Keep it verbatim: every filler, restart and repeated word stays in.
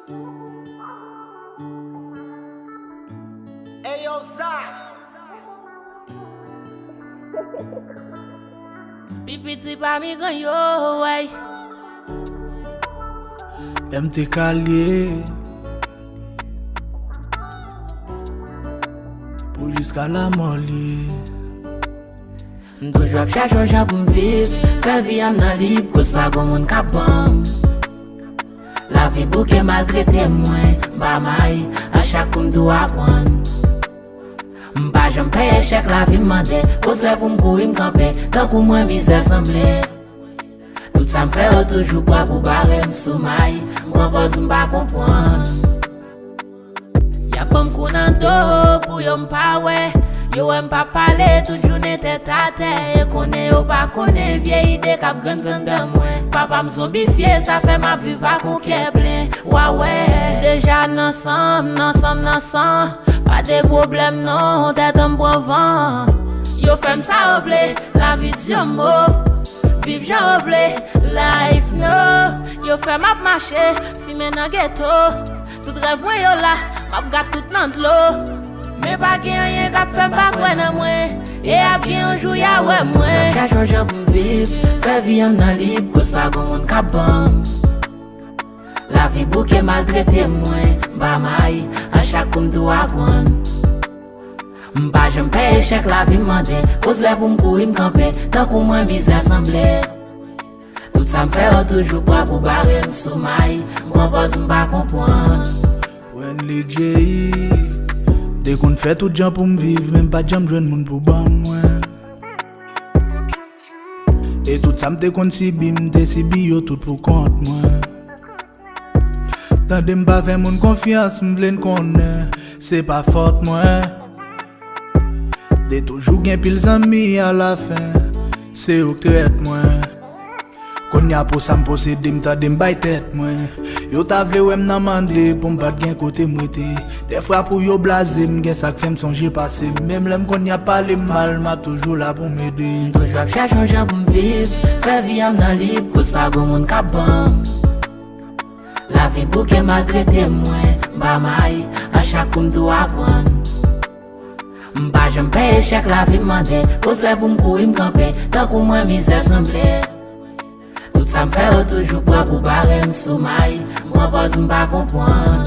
Eyo, Zak! Pi piti pami gran yo, wey. M te kalye pou jiska lamò li. M toujou ap chèche yon jan pou m viv, fè vi a m nan lib, koz pa gon moun k ap ban m. Lavi bouke maltrete mwen, m pa may, a chak kou m tou aprann. M pa janm pè echèk lavi m mande, koz lè pou m kouri m kanpe, tankou mwen mizè sanble. Tout sa m fè yo toujou pran pou bare m sou may, m pran pòz m pa konprann. Y ap ban m kou nan do pou yo m pa wè. Yo wè m pa pale tout jounen tèt atè. E konnen yo pa konnen vye ide k ap grandi anndan mwen. Papa m zonbifye, sa fè m ap viv ak yon kè plen. Wa wè, deja nan san m, nan san m, nan san. Pa de pwoblèm non, tèt an m pran van. Yo fè m sa yo vle, lavi di yon mo. Viv jan yo vle, life no. Yo fè m ap mache, fimen nan geto. Tout rèv mwen yo la, m ap gad tout nan dlo. Men pa gen anyen k ap fè m pa kwè nan mwen. E ap gen yon jou y a wè mwen. M ap chèche yon jan pou m viv, fè vi a m nan lib, koz pa gon moun k ap ban m. Lavi bouke maltrete mwen, m pa may, a chak kou m tou aprann. M pa janm pè echèk lavi m mande, koz lè pou m kouri m kanpe, tankou mwen mizè sanble. Tout sa m fè yo toujou pran pou bare m sou may, m pran pòz m pa konprann. Wenley Jay te konn fè tout jan pou m viv, men m pa t janm jwenn moun pou ban mwen. E tout sa m te konn sibi, m te sibi yo tout pou kont mwen. Tande m pa fè moun konfyans, m vle n konnen, se pa fòt mwen. Te toujou gen pil zanmi, alafen se yo k trèt mwen. Kounye a pou sa m posede, m tande m bay tèt mwen. Yo ta vle wè m nan mande pou m pa t gen kote m rete. Dèfwa pou yo blaze m, gen sa k fè m sonje pase m. Menm lè m konn y ap pale m mal, m ap toujou la pou m ede. M toujou ap chèche yon jan pou m viv, fè vi a m nan lib, koz pa gon moun k ap ban m. Lavi bouke maltrete mwen, m pa may, a chak kou m tou aprann. M pa janm pè echèk lavi m mande, koz lè pou m kouri m kanpe, tankou mwen mizè sanble. Tout sa m fè yo toujou pran pou bare m sou may, m pran pòz m pa konprann.